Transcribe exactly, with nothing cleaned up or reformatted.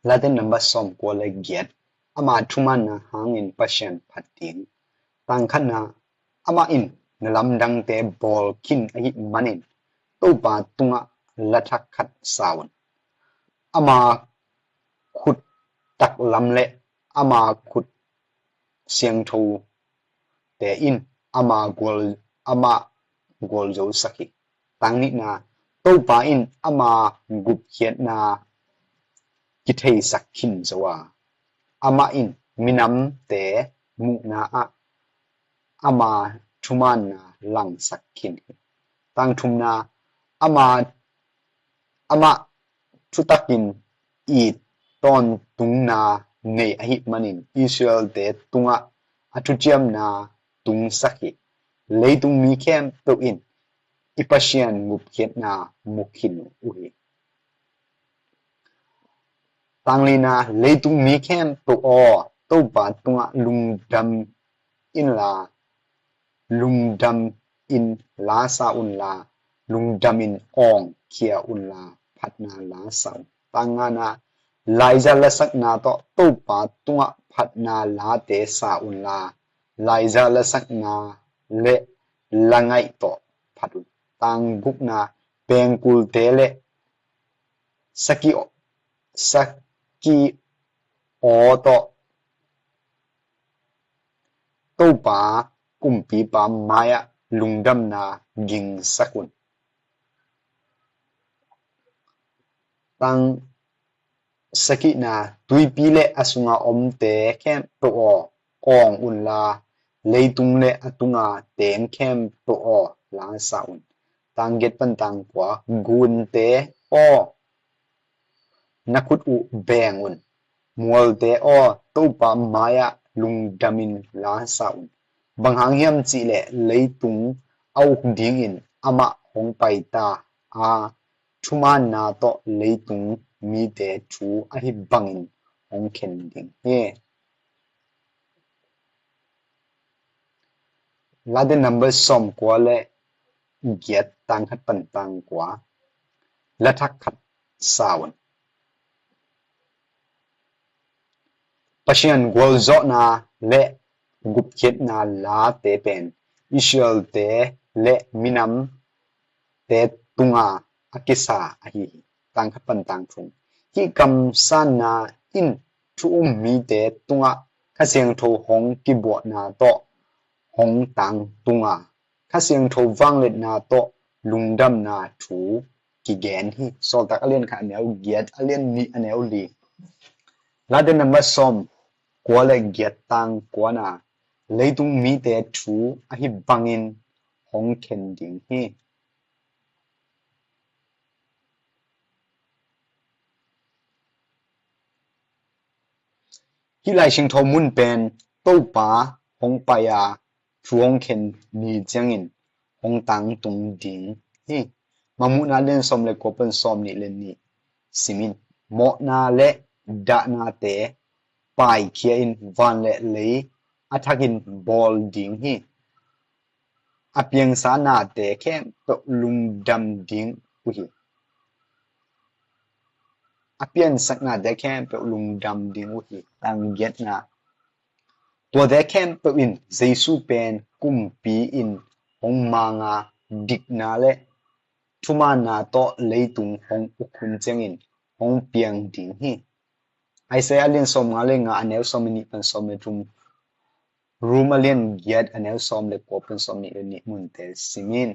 Late number sawmkua le giat. Ama thumaanna hangin Pasian phat ding. Tang khatna, amah in na lamdangte bawl khin ahih manin Topa tungah lathak khat sa un. Ama khut taklam le ama khut siangthote in ama gual, ama gualzosak hi. Tang nihna, Topa in ama gupkhiatna kitheisak khin zo a, amah in minamte muhna ah ama thumaanna langsak khin hi. Tang thumna, ama, amah thutakin it tawntungna nei ahih manin Israelte tungah a thuciamna tungsak hi. Leitung mi khempeuh in i Pasian gupkhiatna mu khin uh hi. Tang lina, leitung mi khempeuh aw, Topa tungah lungdam inla, lungdam in la sa unla, lungdam in awngkhia unla, phatna la sa un. Tang ngana, laiza lasakna tawh Topa tungah phatna late sa unla, laiza lasakna le langaih tawh phat un. Tang gukna, pengkulte le saki, saki aw tawh Topa kumpipa mai-ah lungdamna gingsak un. Tang sagihna, tuipi le a sunga omte khempeuh aw, awng unla, leitung le a tunga teng khempeuh aw, la sa un. Tang giat pan tang kua, gunte aw, na khut uh beng un. Mualte aw, Topa mai-ah lungdamin la sa un. Bang hang hiam cihleh leitung a uk dingin amah hong pai ta a, thumaanna tawh leitung mite thu ahi bangin hong khen ding hi. Late number sawmkua le giat, tang khat pan tang kua. Lathak khat sa un. Pasian gualzawhna le gupkhiatna late pen Israelte le minamte tunga a kisa ahi hi. Tang khat pan tang thum. Hih kamsanna in thu um mite tungah Kha Siangtho hong kibuahna tawh hong tangtunga, Kha Siangtho vangliatna tawh lungdamna thu kigen hi. Sawltak a lian khat a neu giat, a lian nih a neu li. Late number sawmkua le giat, tang kuana, leitung mite thu ahi bangin hong khen ding hi. Hih Lai Siangtho mun pen Topa hong pai a, thu hong khen ni ciangin hong tangtung ding hi. Mangmuhna lian sawm le kua pan sawm nih le nih simin, mawhna le dahnate paikhia in van le lei a thakin bawl ding hi. A piangsa nate khempeuh lungdam ding uh hi. A piansak nate khempeuh lungdam ding uh hi. Tang giatna, tuate khempeuh in Jesu pen kumpi in hong manga, dikna le thumaanna tawh leitung hong uk hun ciangin hong piang ding hi. Isaiah a lian sawm nga le nga a neu sawm le nih pan sawm le thum, Rom a lian giat a neu sawm le kua pan sawm nih le nih munte simin.